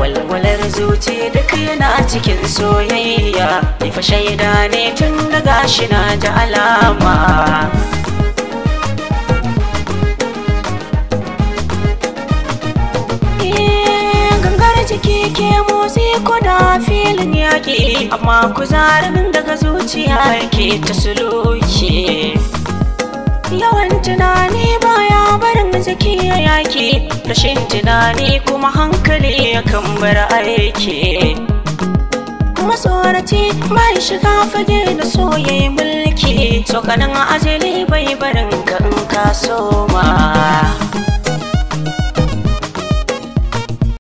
Walwalar zuci duk yana cikin soyayya, ni fa shaida ne tun daga shi na ji alama. Gangar jiki ke motsi ko da filin yaƙi, amma kuzarin daga zuciya ke ta suluki. Yawan tunani baya barin jiki ya yaki, rashin tunani kuma hankali yakan bar aiki. Matsoraci bai shiga fage na soye mulki, sokanin ajali bai barin ka in ka soma.